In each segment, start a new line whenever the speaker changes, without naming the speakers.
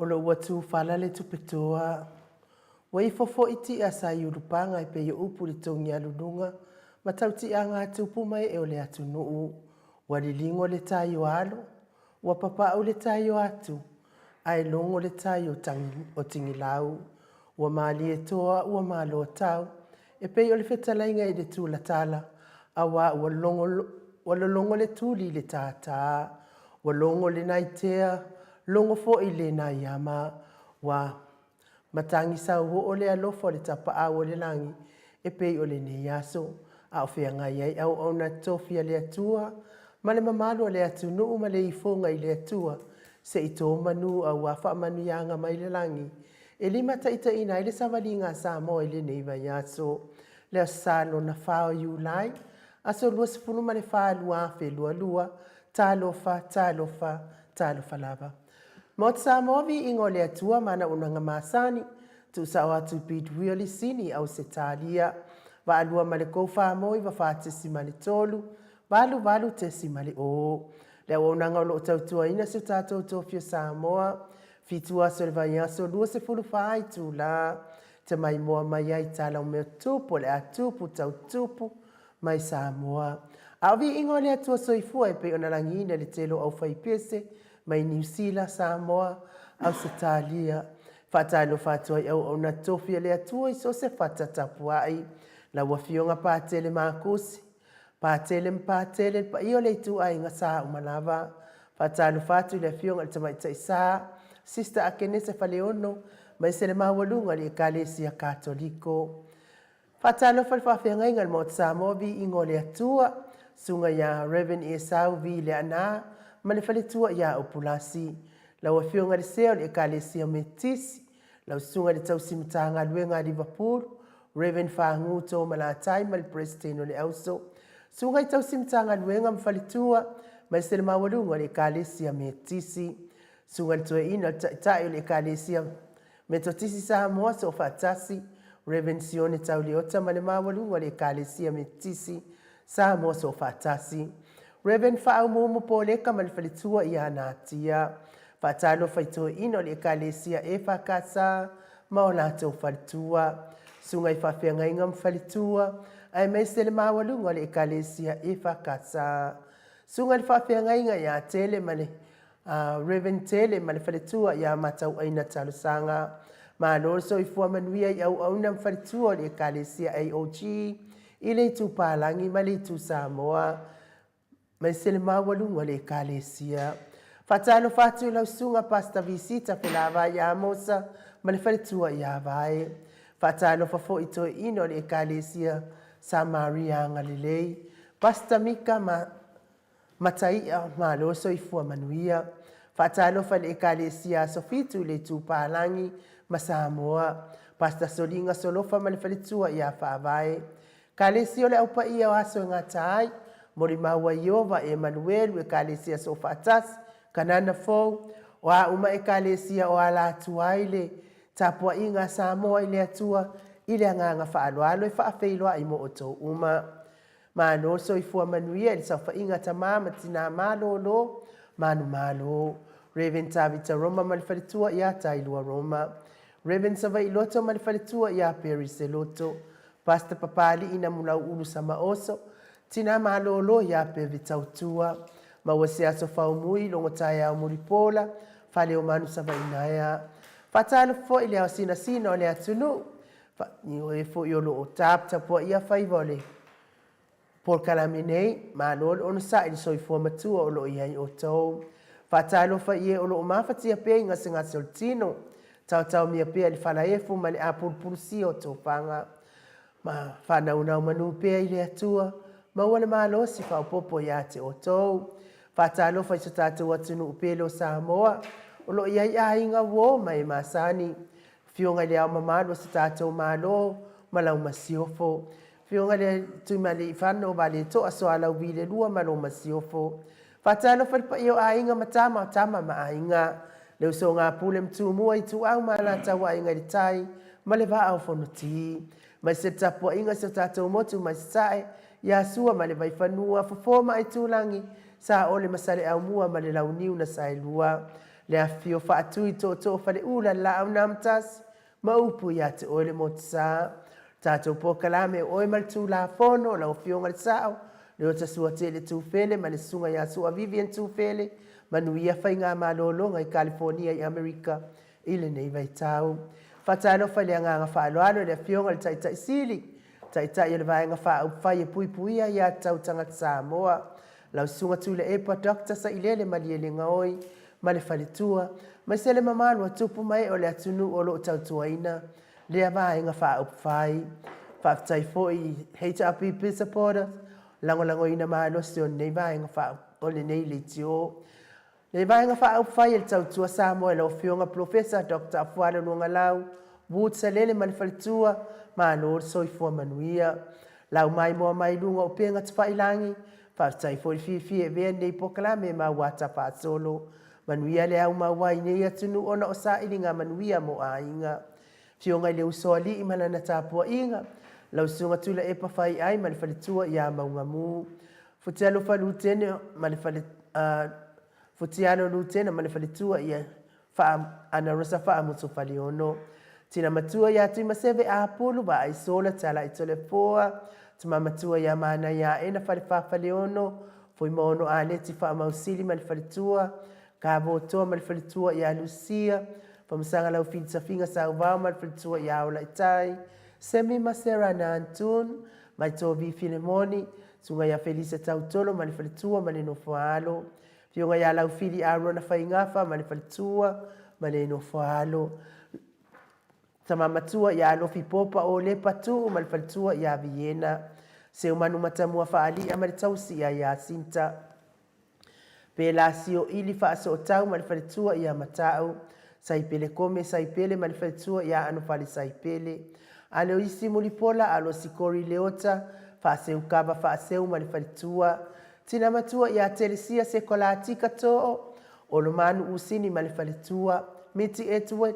O lo o ua tufala le tupetoa, Ua ifo foi ti'a sa i Ulupaga e pei o upu i le togialuluga ma tautiaga a tupu ma ee o le atunuu. Ua liligo le tai o alo, ua papau le tai o atu, ae logo le tai o Tigilau. Ua malie toa, ua malo tau, e pei o le fetalaiga i le Tulatala, auā ua logo, ua lologo le tuli i le tātā, ua logo le naitea, logo foi le naiama, ua Matagi sauoo le alofa o le Tapaau o le Lagi e pei o lenei aso, a o feagai ai auauna tofi a le Atua ma le mamalu o le atunuu ma le ifoga i le Atua se i to manu auā faamanuiaga mai le lagi e limataitaiina ai le savaliga a Samoa i lenei vaiaso. Le Aso Sa lona fa o Iulai, aso 24 2022, Talofa, talofa, talofa lava. Maota Samoa Viiga o le Atua ma ana auaunaga masani, tuusao atu i Bidwell i Sini, Ausetalia. Vaalua ma le kou 4 9 4.3, 88.0. Le auaunaga o lo o tautuaina si o tatou tofi o Samoa, fitu aso o le vaiaso, 24 itula, te maimoa mai ai tala o mea tupu o le a tupu tau tupu mai Samoa. A o viiga o le Atua Soifua e pei ona lagiina i le tele o aufaipese mai Niu Sila, Samoa, Ausetalia. Faatalofa atu ai auauna tofi a le Atua i so o se fata tapuai. Lau Afioga Patele Makusi, Patele ma Patele, le paia o le ituaiga sa uma lava. Faatalofa atu i le Afioga i le Tamaitai Sa, Sister Akenese Faleono, maise le maualuga o le Ekalesia Katoliko. Faatalofa i le faafeagaiga i le Maota Samoa Viiga o le Atua, Susuga ia Rev. Esau V. Leaana ma le faletua ia Upulasi. Lau Afioga i le Sea o le Ekalesia Metotisi, lau Susuga i le Tausi Matagaluega a Liverpool, Rev. Fagu Tomalatai ma le Peresetene o le Auso, Susuga i Tausi Matagaluega ma faletua, aemaise le maualuga o le Ekalesia Metotisi. Susuga i le Toeaina o le Taitai o le Ekalesia Metotisi Samoa Soofaatasi, Rev. Sione Tauleota ma le maualuga o le Ekalesia Metotisi Samoa Soofaatasi, Rev. Faaumuumu Poleka ma le faletua ia Natia. Faatalofa i toeaiina o le Ekalesia EFKS ma o latou faletua, susuga i faafeagaiga ma faletua, aemaise le maualuga o le Ekalesia EFKS. Susuga i le faafeagaiga ia Tele ma le A Rev. Tele ma le faletua ia Matauaina Talosaga. Malo le soifua manuia i auauna ma faletua o le Ekalesia AOG i le Itu Palagi ma le Itu Samoa maise le maualuga o le Ekalesia. Faatalofa atu i lau Susuga Pastor Visita Felavai Amosa ma le faletua ia Vae. Faatalofa foi i toeaina o le Ekalesia Samaria Agalelei, Pastor Mika ma Mataia, malo soifua manuia. Faatalofa i le Ekalesia Aso Fitu i le Itu Palagi ma Samoa. Pastor Soliga Solofa ma le faletua ia Faavae. Kalesia o le Au Paia o Aso e Gata Ai, Molimau a Ieova, Emanuelu, Ekalesia Soofaatasi, Kanana Fou, o a uma Ekalesia o ala atu ai le tapuaiga a Samoa i le Atua i le agaga faaaloalo e faafeiloai mo outou uma. Malo soifua manuia i le saofaiga a tama ma tina malolo manumalo. Rev Tavita Roma ma le faletua ia Tailua Roma. Rev Savaii Loto ma le faletua ia Perry Seloto. Pastor Papali'i Namulau'ulu Samaoso, tina malolo ia Pevi Tautua. Maua se aso faumui, logo taeao mulipola, Faleomanu Savaii Naea. Faatalofa foi i le ao sinasina o le atunuu, O e foi o lo o taputapuaia faiva o le polokalame nei, malo le onosai i le soifua matua o lo o i ai outou. Faatalofa i e o lo o mafatia pea i gasegase o le tino, taotaomia pea i le falaefu ma le apulupulusia o tofaga. Ma faanaunau manu pea i le Atua, maua le malosi faaopoopo ia te outou. Faatalofa i so tatou atunuu pele o Samoa, o lo o i ai aiga uo ma e masani. Afioga i le Ao Mamalu o se tatou Malo ma lau Masiofo. Afioga i le Tuimalealiifano Vaaleto'a Sualauvi le Lua ma lou Masiofo. Faatalofa i le paia o aiga ma tama, o tama ma aiga. Le usoga a Pule ma Tumua, Ituau ma Alataua, Aiga i le Tai ma le Vaa o Fonoti. Mai se tapuaiga i si o tatou motu mai Sasae, ia Sua ma le Vaifanua, Fofo ma Aitulagi, Saole ma Saleaaumua ma le Launiu na Saelua. Le afifio faatui tootoo faleula le laau na matasi ma upu ia te oe le motusa. Tatou polokalame o oe ma le Tulafono, lau Afioga i le Sao, Leota Suatele Tufele ma le Susuga ia Sua Vivian Tufele, manuia faigamalologa i Kalifonia i Amerika i lenei vaitau. Faatalofa i le agaga faaaloalo i le Afioga i le Taitai Sili, Taitai o le Vaega Faaupufai e Puipuia Aia Tatau Tagata Samoa, lau Susuga Tuilaepa Doctor Sailele Malielegaoi ma le faletua, aemaise le mamalu o tupu ma ee o le atunuu o lo o tautuaina lea Vaega Faaupufai. Faafetai foi i HRPP supporters, lagolagoina malosi o lenei Vaega o lenei leitio. Le Vaega Faaupufai e le Tautua Samoa i lau Afioga Polofesa Doctor Afualo Luagalau Wood Salele ma le faletua, malo le soifua manuia. Lau maimoa mai luga o upega tafailagi, faafetai foi le fiafia e avea lenei polokalame ma auata faasolo. Manuia le au maua i nei atunuu ona o sailiga manuia mo aiga. Afioga i le Usoalii ma lana tapuaiga, lau Susuga Tuilaepa Faiai ma le faletua ia Maugamu. Futialofa Lutene ma le fale Futialo Lutena ma le faletua ia Faa Ana Rosa Faamutu Faleono. Tina matua ia Tuimaseve Apulu Vaai Sola Talai Tolepoa, Tama matua ia Manaia Aena Falefa Faleono, Fuimaono Aleti Faamausili ma le faletua, Kavotoa ma le faletua ia Lucia, Famasaga Laufili Tafiga Sauvao ma le faletua ia Olaitai, Semi ma Sarah Nantun, Maitovi Filemoni, Susuga ia Felisa Tautolo ma le faletua ma le nofoaalo, Afioga ia Laufili Arona Faigafa ma le faletua ma le nofoaalo, Tama matua ia Alofi Popa Olepa Tuu ma le faletua ia Viena, Seumanu Matamua Faalia ma le tausi ia Iasinta, Pelasio Ili Faasootau ma le faletua ia Matau, Saipele Kome Saipele ma le faletua ia Anofale Saipele, Aloisi Mulipola Alosi Kori Leota Faaseukava Faaseu ma le faletua, Tina matua ia Telesia Sekolatika Too, Olomanu Usini ma le faletua, Miti Edward,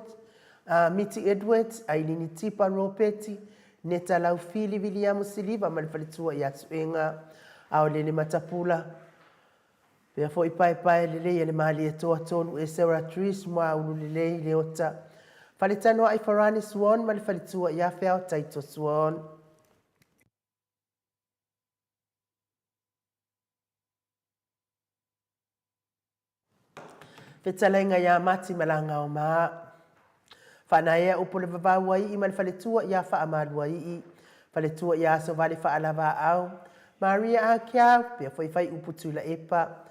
Miti Edwards, Ailini Tipa Ropeti, Neta Laufili Viliamu Siliva ma le faletua ia Suega, Aolele Matapula, Pea foi paepae lelei a le Malietoa Tolu Esera Trish Muaulu Lelei Leota, Faletanoai Farani Swan ma le faletua ia Feao Taito Swan. Fetalaiga ia Mati Malagaoma. Faanaea upu o le Vavauaii ma le faletua ia Faamaluaii, faletua ia Asovale Faalavaau, Maria Akiau, pea foi Faiupu Tuilaepa.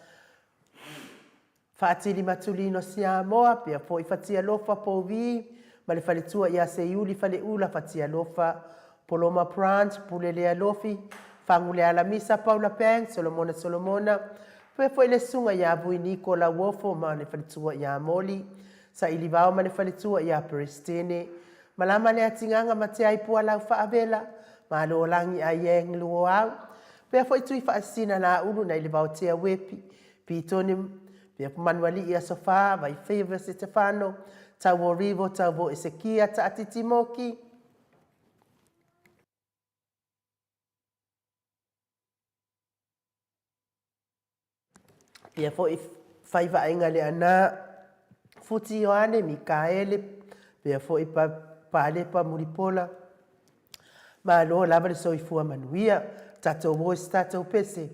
Faatili Matulino Siamoa, pea foi Fatialofa Pouvi ma le faletua ia Seiuli Faleula Fatialofa, Poloma Branch, Pule Lealofi, Fagulealamisa Paula Pang, Solomona Solomona, pea foi le susuga ia Vui Niko Lauofo ma le faletua ia Moli, Sailivao ma le faletua ia Perestene, Malama le Atigaga ma Teaipualau Faavela, Malo Lagi Aieng Luoau, pea foi Tui Faasisina Laulu nai le Vaotea Wepi, Pitone, pea Manualii Aso Fa, Vaifeiva Setefano, Tauo Rivo Tauvo Esekia Taatiti Moki, Pea foi Faivaaiga Leana, Futi Ioane Mikaele, pea foi Palepa Mulipola. Malo lava le soifua manuia. Tatou voice, tatou pese.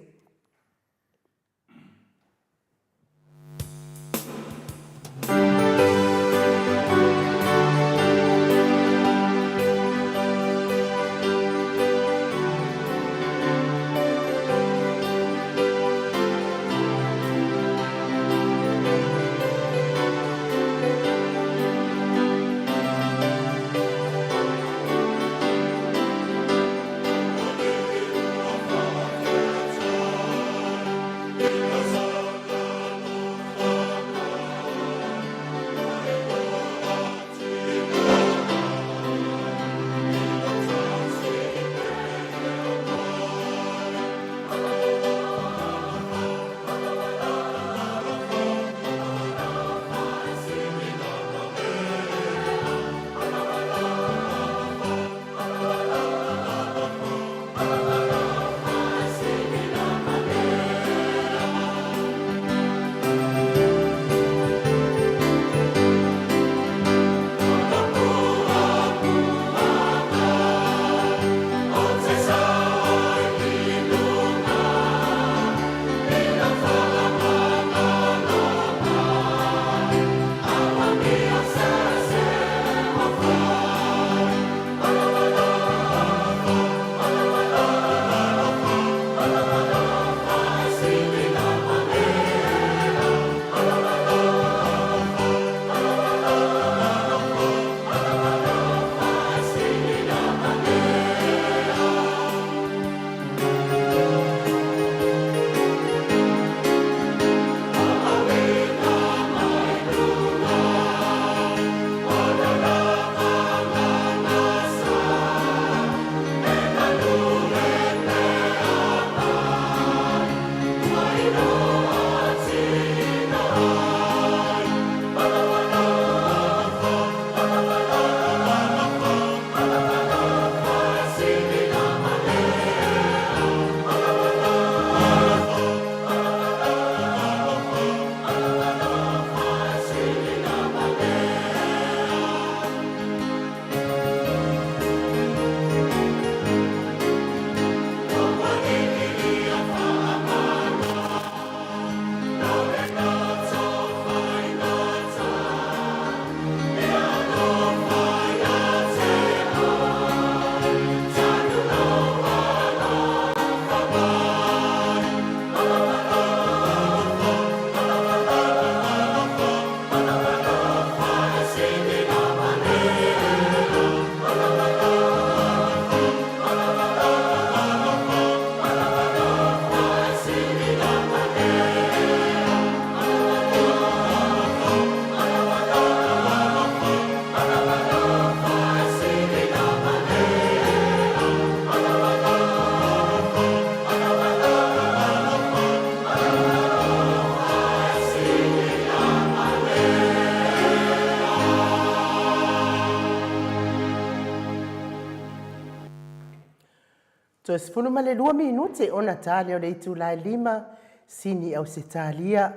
Toe 12 minute ona ta lea o le itula e 5, Sini Ausetalia.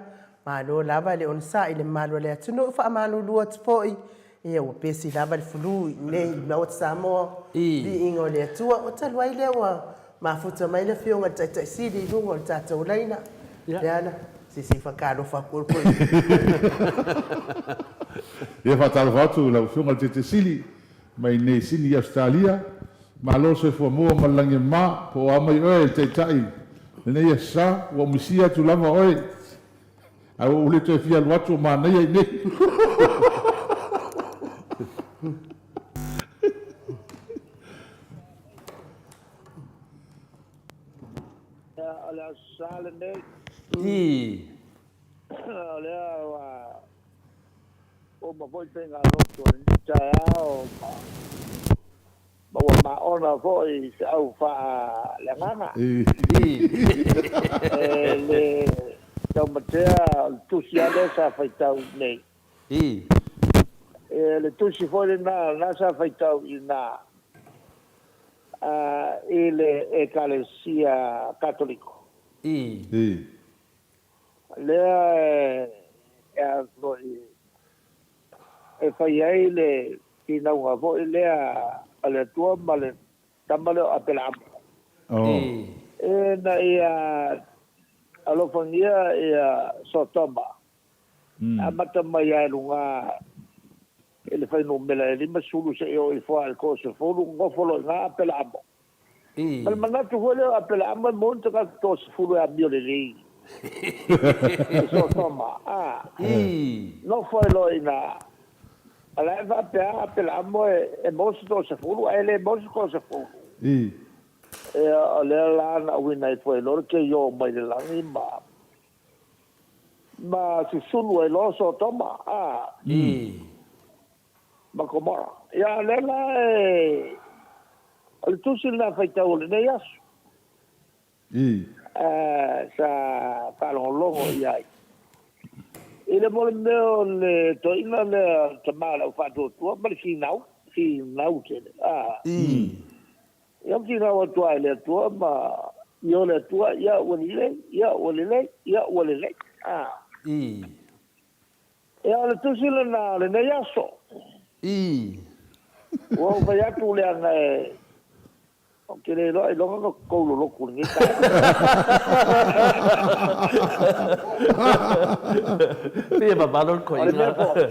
Malo lava le onosai i le mamalu o le atunuu, faamalulu atu foi, ia ua pesi lava le fulu i inei i le Maota Samoa, viiga o le Atua. O talu ai lea ua mafuta mai le Afioga i le Taitai Sili i luga o le tatou laina. Leala, se se i faatalofa atu oe.
Ia faatalofa atu i lau Afioga i le Taitai Sili mai nei Sini i Ausetalia. Malo le soifua maua ma le lagi e mama, po o a mai oe le Taitai i lenei Aso Sa, ua ou misia atu lava oe, ae ua ou le toe fia alu atu o manaia i inei.
Ia, o le Aso Sa lenei. O lea ua uma foi faigalotu o lenei taeao ma ua maona foi feau faaleagaga. E le taumatea o le tusi lava lea sa faitau nei. E le tusi foi lena, lena sa faitau i ina i le Ekalesia Katoliko. Lea e a foi e fai ai le finauga foi lea a le Atua ma le tama lea o Apelaamo. Ina ia alofagia ia Sotoma, amata mai lava i luga i le fuainumera e 50 seia oo ifo lava i le 30, nofo loa i ina Apelaamo. Ma le manatu foi lea o Apelaamo e maua ni tagata toasefulu e amio lelei i Sotoma, a nofo ai loa i ina. A la e faapea Apelaamo e maua se toasefulu, ae le maua se toasefulu. Ia, o lea la na auina ifo ai loa le keio mai le lagi ma susunu ai loa Sotoma, a. Ma Gomora. Ia, o lea la e, o le tusi lena faitau o lenei aso. Sa faalogologo i ai. I le mo le mea o le toeaina lea, le tama o le au faatuatua ma le finau, finau tele. Ia finau atu lava i le Atua ma ioe le Atua, ia ua lelei, ia ua lelei, ia ua lelei. Ia, o le tusi lena o lenei aso. Ua ou fai atu leaga e, ou te le iloa ailoga na tou lolotu i lenei taeao.
Pei e mamalo le
O le mea foi,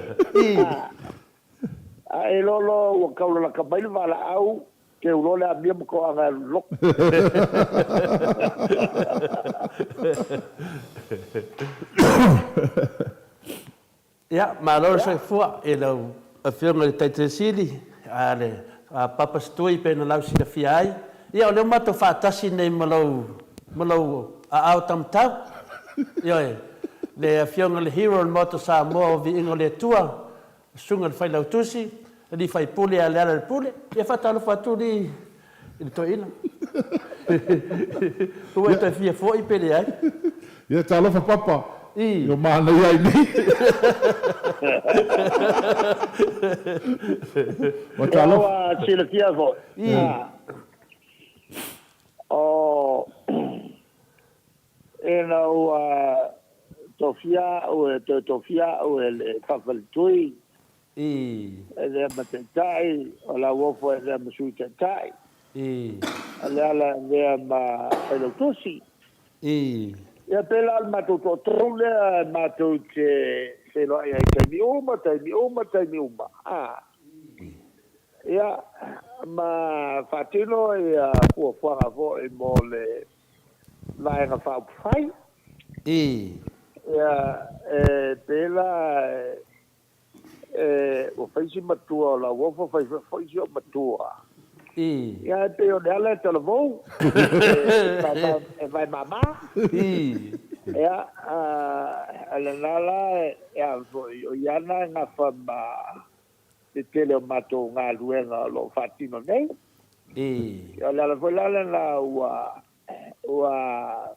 a e iloa loa ua tau lalata mai le valaau, teu loa le amia ma toaga e alu i le lotu.
Ia, malo le soifua i lau Afioga i le Taitai Sili, a le Papa Setui pei ona lausilafia ai. Ia, o lea ua matou faatasi nei ma lou, ma lou aao taumatau. Ioe, le Afioga i le Hero o le Maota o Samoa o Viiga o le Atua, le Susuga i le Failautusi, alii faipule ia Lealailepule. Ia faatalofa atu alii i le toeaina. Ua e toe fia foi pe leai?
Ia talofa Papa, ua manaia ai nei.
Ua talofa. Ia ua silafia foi. O ina ua tofia au e toe tofia au e le Faafaletui e lea ma Taitai, o Lauofo e lea ma Sui Taitai, o Leala e lea ma Failautusi. Ia pei la o le matou toatolu lea e matou te feiloai ai i taimi uma, taimi uma, taimi uma. Ia, ma faatino ia fuafuaga foi mo le Vaega Faaupufai. Ia, e pei la e, ua fai si matua o Lauofo, fai foi si ou matua. Ia, ae pei o Leala e talavou, e vae mama. Ia, o lena la, ia foi, o ia na e gafa ma le tele o matou galuega o lo o faatino nei. Ia, o le ala foi la lena ua, ua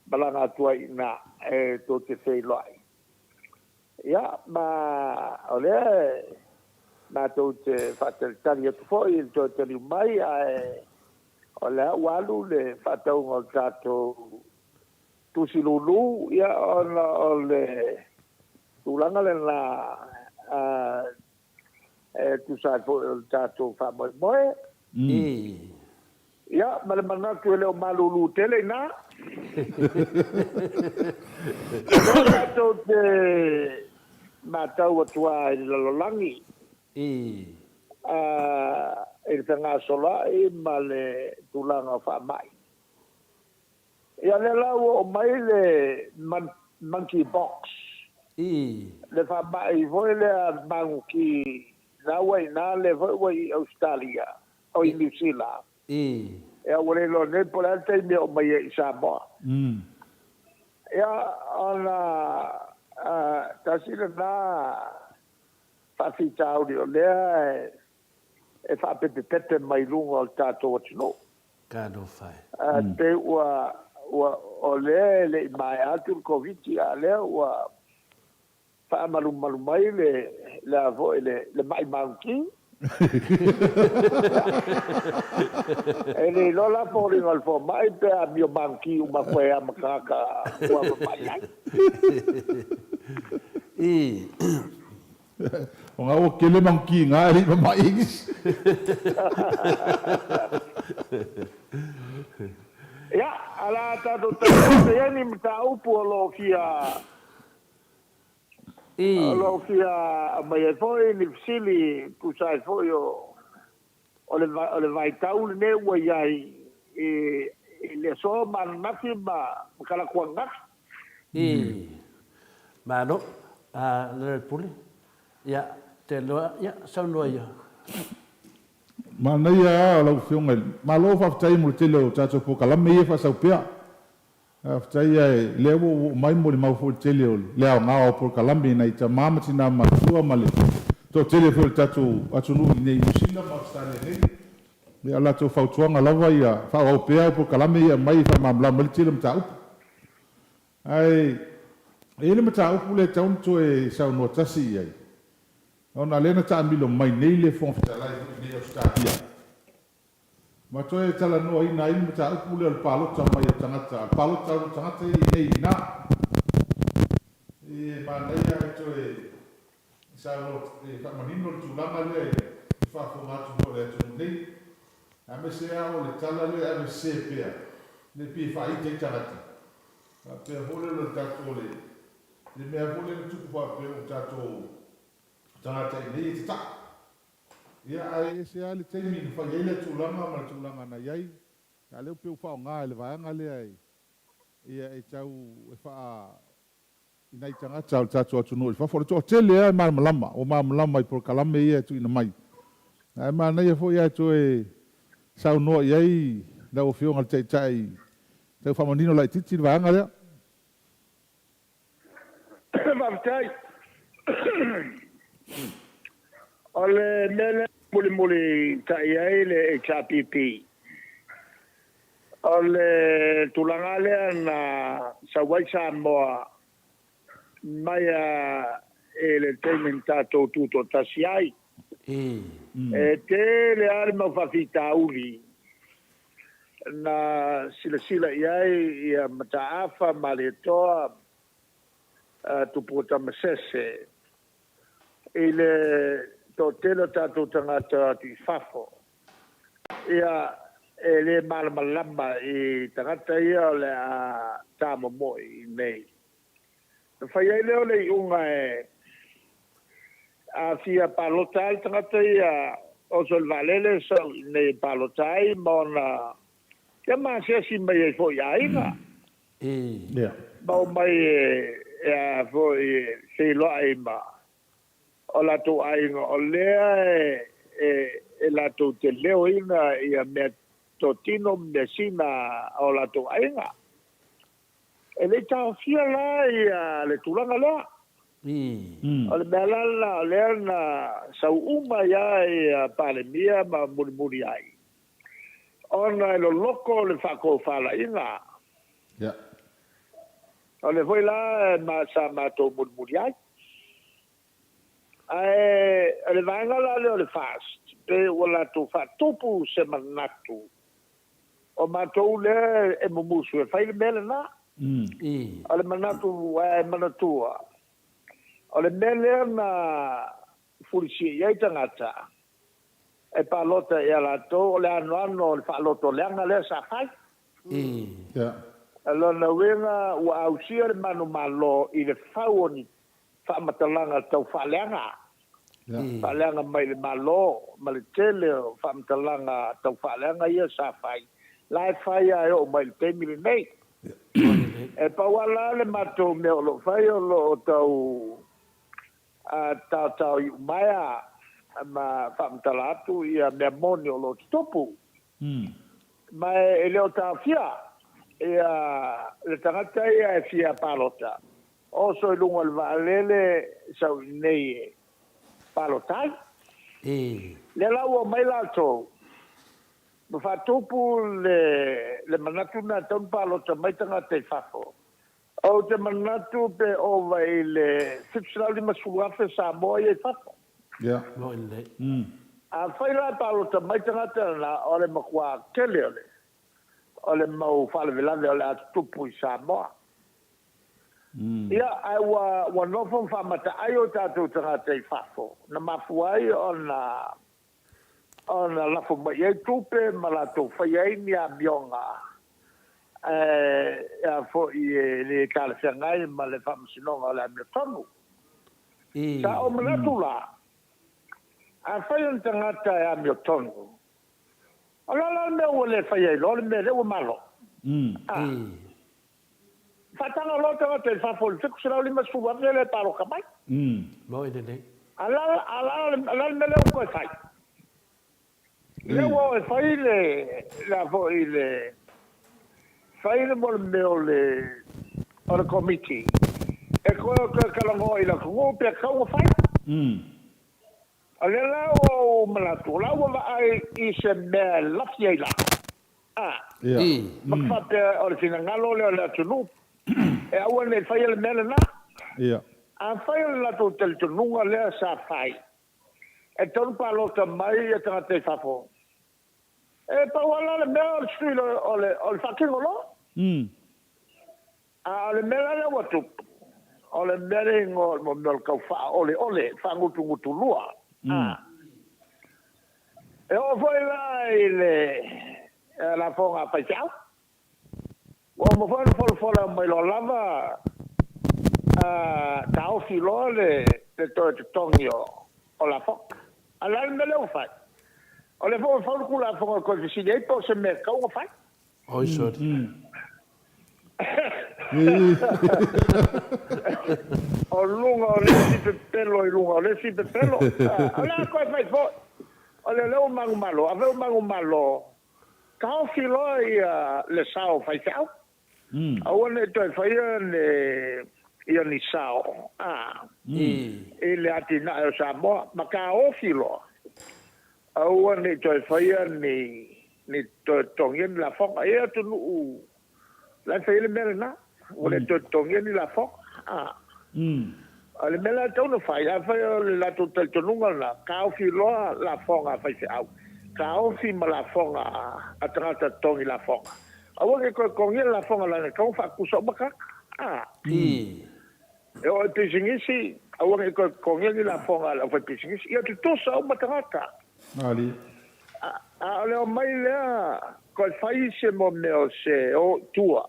malaga atu ai i ina e tou te feiloai. Ia, ma o lea e matou te faatalitali atu foi i le toe taliu mai, ae O lea ua alu le faatauga o le tatou tusi lulu, ia ona o le tulaga lena e tusa ai foi o le tatou faamoemoe. Ia, ma le manatu e le o malulu tele i ina. O lea tatou te matau atu lava i le lalolagi, i le fegasoloai ma le tulaga o faamai. Ia lea la ua oo mai le monkey box, le faamai foi lea maguki la ua i ina, lea foi ua i Ausetalia, o i Niu Sila. Ia ua le iloa nei po o le a le taimi e oo mai ai i Samoa. Ia ona tasi lena faafitauli o lea e faapepepepe mai luga o le tatou atunuu.
Talofa e.
Pei ua, ua, o lea e le i maea atu le Koviti, a o lea ua faamalumalu mai le, le a foi, le, le mai maguki. E le iloa la foliga o le fomai pe amio maguki uma atu ai lava ma tagata ua mamai ai.
O ngā ua kele maguki ngā e le i mamai ai nisi.
Ia, a la tatou talanoa pe i ai ni mataupu o lo o fia o lo o fia aumai ai foi ni fesili e tusa ai foi o o le o le vaitau lenei ua i ai i i le aso ma ananafi ma talaatu ananafi.
Malo, Lealailepule. Ia, te iloa, ia, saunoa ia.
Manaia lava lau Afioga i le Malo, faafetai mo le tele o tatou polokalame ia e faasau pea. Faafetai ae lea ua ou oo mai molimau foi i le tele o le aoga o polokalame i nai tama ma tina matutua ma le toatele foi o le tatou atunuu i inei i Niu Sila ma Ausetalia nei. Ia o latou fautuaga lava ia faaauau pea au polokalame ia e aumai e faamalamalama ai le tele o mataupu. Ae e i ai le mataupu lea e tatau ona toe saunoa tasi i ai, ona o lea na taamilo mai nei le Fofoga Fetalai foi i inei i Ausetalia, ma toe talanoaina ai le mataupu lea o le palota mai o tagata, o le palota o tagata ia i inei i ina. E manaia ae toe saunoa e faamanino le tulaga lea i le faafofoga atu foi a le atunuu nei, aemaise lava o le tala lea e ave sese pea, le pei e faaita ai tagata, faapea foi lea o le tatou le le mea foi lea na tupu faapea o tatou tagata i inei e tatai. Ia ae ese lava le taimi na fai ai lea tulaga ma le tulaga na i ai, a o lea ua pei ua faaaoga e le vaega lea e ia e tau e faa i nai tagata o le tatou atunuu i fafo. O le toatele lava e malamalama, ua malamalama i polokalame ia e tuuina mai. Ae manaia foi ae toe saunoa i ai lau Afioga i le Taitai e tau faamanino laitiiti le vaega lea.
Faafetai. O le mea lea e mulimulitai ai le HRPP, o le tulaga lea na sau ai Samoa mai lava i le taimi na tatou tutoatasi ai. E tele lava le mau faafitauli na silasila i ai ia Mataafa, Malietoa, Tupua Tamasese i le toatele o tatou tagata atu i fafo. Ia, e le malamalama i tagata ia o le a tamomoe i inei. Na fai ai lea o le iuga e a fia palota lava le tagata ia oso i le vaalele sau i inei e palota ai ma ona ia ma asiasi mai ai foi i aiga. Ma omai e a foi e feiloai ma o latou aiga o lea e latou te leoina ia mea totino ma mea sina a o latou aiga. E le i taofia la ia le tulaga lea. O le mea la lena o lea na sau uma ai lava ia Palemia ma mulimuli ai, ona e loloko le faatofalaiga. O lea foi la sa matou mulimuli ai. Ae o le vaega la lea o le FAST, pei ua latou faatupu se manatu. O matou lea e mumusu e fai le mea lena. O le manatu ae manatua, o le mea lea na fulisia i ai tagata e palota ia latou, o le anoano o le faalotoleaga lea sa fai. O lona uiga ua ausia le manumalo i le fau o ni faamatalaga tau faaleaga, faaleaga mai le Malo ma le tele o faamatalaga tau faaleaga ia sa fai, la e fai lava e oo mai i le taimi lenei. E pau lava la le matou mea o lo o fai o lo o tau taotao iumaea ma faamatala atu ia mea moni o lo o tutupu. Ma e le o taofia ia le tagata ia e fia palota, oso i luga o le vaalele sau i inei e palota ai. Lea la ua omai latou ma faatupu le manatu lena e tatau ona palota mai tagata i fafo. Ou te manatu pe ova i le 750,000 Samoa ia i fafo. Afai la e palota mai tagata na, o le matua tele o le mau faalavelave o le a tutupu i Samoa. Ia, ae ua nofo ma faamataai o tatou tagata i fafo, na mafua ai ona lafo mai i ai tupe ma latou faia ai ni amioga a foi e le talafeagai ma le Faamasinoga o le Amiotonu. Sa ou manatu la, afai o ni tagata e amiotonu, o le a la le mea ua le faia ai loa le mea lea ua malo? Faataga loa tagata i fafo i le 750,000 lea e palota mai. A o le a le mea lea ua toe fai? Lea ua o e fai le a foi le fai le mo le mea o le o le komiti e toe o toe talanoa i le atunuu pe tatau ona fai. O lea la ua ou manatu, o la ua vaai i se mea e lafi ai lalo. Ma faapea o le finagalo lea o le atunuu e aua ne i faia le mea lena. Afai o le latou talitonuga lea sa fai, e tatau ona palota mai ia tagata i fafo, e pau lava la le mea o le sui o le faatino loa. A o le mea la lea ua tupu, o le mea le igoa o le mea o le tau faaoleole, faagutugutulua. E oo foi la i le lafoga a faifeau, ua uma foi ona folafola mai loa lava taofi loa le toe totogi o lafoga. A o le a le mea lea ua fai? O lea foi ua fau le Tulafono e toe fesili ai po o se mea e tatau ona fai.
Oi sori.
O luga o le isi pepelo i luga o le isi pepelo. O le a toe fai foi? O lea ua manumalo, afai ua manumalo, taofi loa ia le sao o faifeau. Aua ne i toe faia ia ni sao i le atinae o Samoa. Ma taofi loa, aua ne i toe faia ni toe totogia ni lafoga. E i ai atunuu la e fai ai le mea lena, ua le toe totogia ni lafoga. O le mea la e tatau ona fai, afai o le latou talitonuga lena, taofi loa lafoga a faifeau, taofi ma lafoga a tagata totogi lafoga. Aua ne i toe totogia le lafoga leaga e tatau ona faatutusa uma tagata. E oo i pisinisi, aua ne i toe totogia ni lafoga a le aufaipisinisi, ia tutusa uma tagata. A o le omai lea toe fai se mea o se o i tua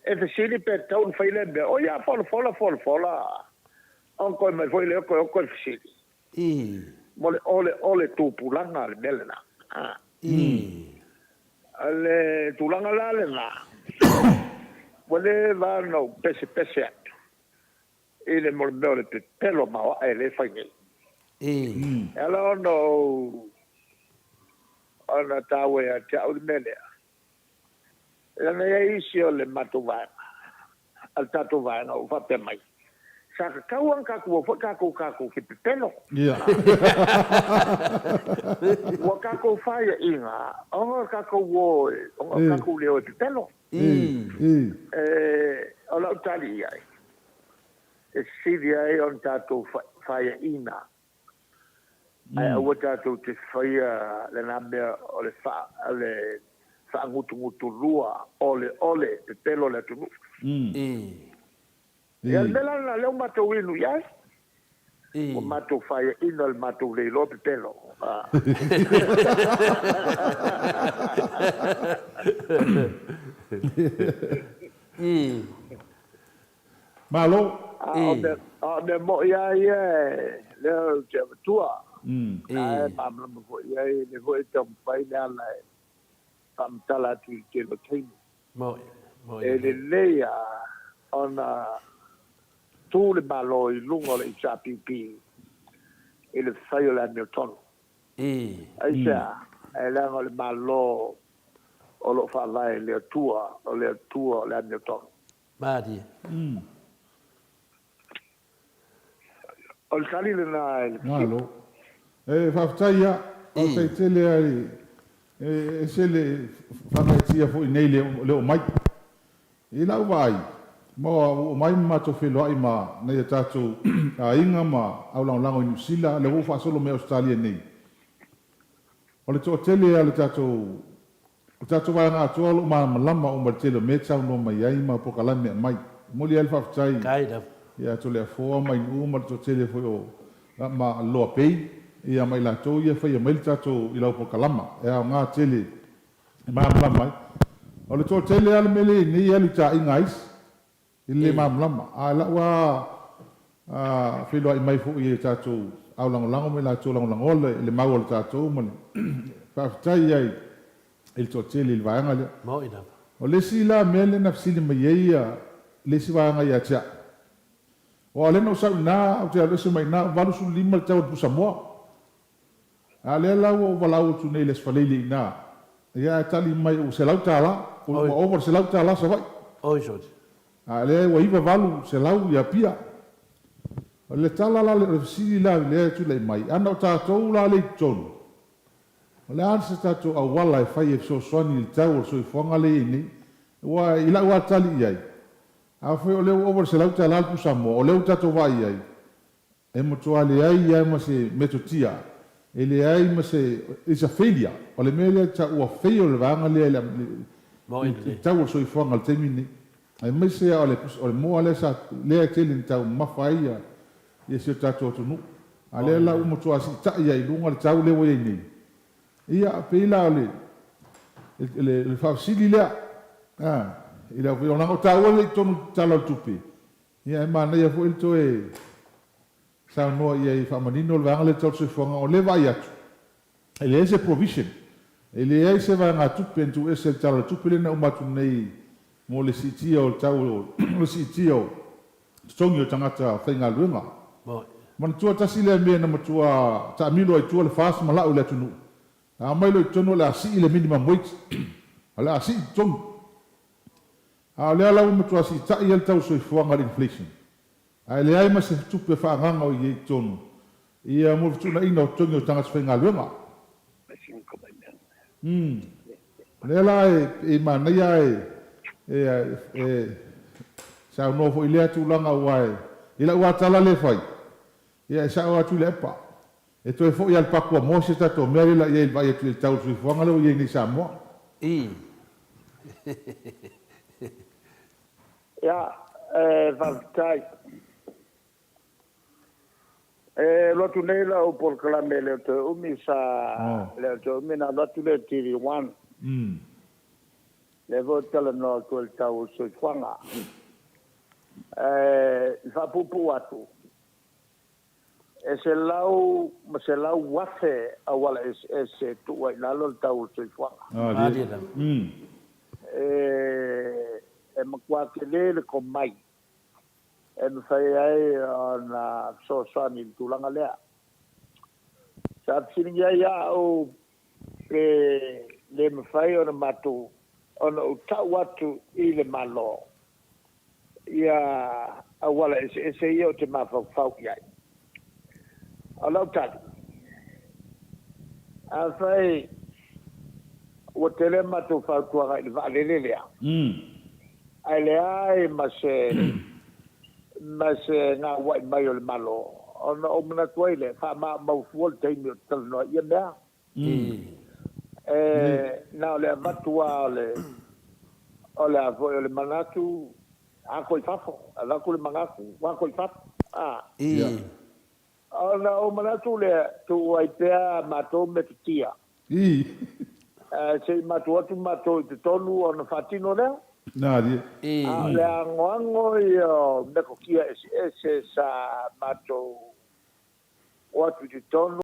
e fesili pe tatau ona fai lea mea, o ia folafola folafola ona toe mai foi lea toe o toe fesili. Mo le oleole tupulaga le mea lena. O le tulaga la lena, ua leva ona ou pesepese atu i le mea o le pepelo maoae lea e fai nei. E ala ona ou ona taua ia te au le mea lea, leaga e i ai isi o le matou vaega, a le tatou vaega ua faapea mai, sa tatau ona tatou o foi tatou tatou te pepelo. Ua tatou faiaina ona o tatou o ona o tatou le o e pepelo. O lau tali i ai, e sili ai ona tatou faiaina ae aua tatou te faia lena mea o le Faagutugutulua oleole pepelo o le atunuu. Ia, o le mea la lena lea ua matou inu i ai. Ua matou faiaina i le matou le iloa pepelo.
Malo.
A o mea moi lava ia lea ou te avatua. Ae malamalama foi i ai, lea foi e taumafai Leala e faamatala atu i le tele o taimi. E lelei lava ona tu le Malo i luga o le HRPP i le fai o le amiotonu. Aisea? E leaga o le Malo o lo o faavae i le Atua, o le Atua o le amiotonu.
Malie.
O le tali lena i le fesili.
Malo. E faafetai a. Faafetai tele a i e ese le faagaeetia foi nei i le oo mai. I lau vaai, ma ua oo mai ma matou feiloai ma nai a tatou aiga ma au lagolago i Niu Sila, lea foi ua faasolo mai Ausetalia nei. O le toatele a le tatou O le tatou vaega atoa o lo o malamalama uma i le tele o mea e saunoa mai ai ma polokalame e aumai. E momoli ai le faafetai ia Toleafoa ma Inu'u ma le toatele foi o ma Loa Pei ia ma i latou ia e faia mai le tatou i lau polokalama e aoga tele e malamalama ai. O le toatele lava le mea lea e i ai nei e alu i taaiga a isi i le le malamalama. A o lau lava feiloai mai foi i tatou au lagolago ma i latou lagolagoa le mau a le tatou ma le faafetai ai i le toatele i le vaega lea.
Moni lava.
O le isi la mea lea na fesili mai ai le isi vaega ia te au, aua o lea na ou sau i ina ou te alu ese mai i ina, e 85 le tau o le pusamoa. A o lea la ua ou valaau atu nei i le Aso Faraile i ina, ia ae tali mai ua $100, ua ova i le $100 Savaii.
Oi sole.
A o lea ua 98 i Apia. O le tala la, o le fesili la lea e tulai mai, ana o tatou la lea i totonu, o le a se tatou auala e fai e fesoasoani i le tau o le soifuaga lea e i ai nei? Aua i lau lava tali i ai, afai o lea ua ova i le $100 le pusamoa, o lea ua tatou vaai i ai, E matua leai lava ma se metotia, e leai ma se, it's a failure, o le mea lea tau ua fail le vaega lea i le tau o le soifuaga i le taimi lenei. Aemaise lava o le moa lea sa, lea e tele ina taumamafa ai ia si o tatou atunuu. A o lea la ua matua siitai lava i luga le tau lea ua i ai nei. Ia, pei la o le, le faafesili lea, i lau Afioga, leaga o taua lea i totonu i le Tala o le Tupe, Ia, e manaia foi le toe saunoa i ai e faamanino le vaega lea tau le soifuaga. O lea e vaai atu, e leai se provision, e leai se vaegatupe na tuuese i le Tala o le Tupe lea na uma atu nei mo le siitia o le tau o le siitia o totogi o tagata faigaluega. Manatua tasi lea mea na matua taamilo ai tua le FAST ma lau i le atunuu. A aumai loa i totonu o le a sii le minimum wage, o le a sii totogi. A o lea la ua matua siitai ai le tau soifuaga i le inflation, ae leai ma se tupe faaagaaga o i ai i totonu ia mo le fetuunaiga o totogi o tagata faigaluega. Umm. O lea la e manaia e e saunoa foi i lea tulaga aua i lau lava tala lea e fai, ia e sao atu i le epa. E toe foi lava i le Pakuamoa si a tatou mea lea la i ai i le vaai atu i le tau o le soifuaga lea ua i ai nei i Samoa.
I.
Ia, e faafetai. E alu atu nei lau polokalame e le o toe umi sa, e le o toe umi ona alu atu lea i le TV1. Lea foi ou te talanoa atu ai i le tau o le soifuaga. Ae i faapuupuu atu, E 100,000 auala eseese e tuu ai i lalo le tau o le soifuaga. E matua tele le tomai e mafai ai ona fesoasoani i le tulaga lea. Sa fesiligia ai au pe le mafai ona matou ona ou tau atu i le Malo ia auala eseese ia ou te mafaufau i ai. O lau tali, afai ua tele a matou fautuaga i le vaalele lea, ae leai ma se ma se gauai mai o le Malo, ona ou manatu ai lea, faamaumau fua le taimi ou te talanoa ai i ia mea. E na o le avatu lava o le o le a foi o le manatu ako i fafo, avatu le manatu ako i fafo. A. Ona ou manatu lea, tuu ai pea a matou metotia. Se i matou o atu matou i totonu ona faatino lea. A o le anoano ia o metotia eseese sa matou o atu i totonu.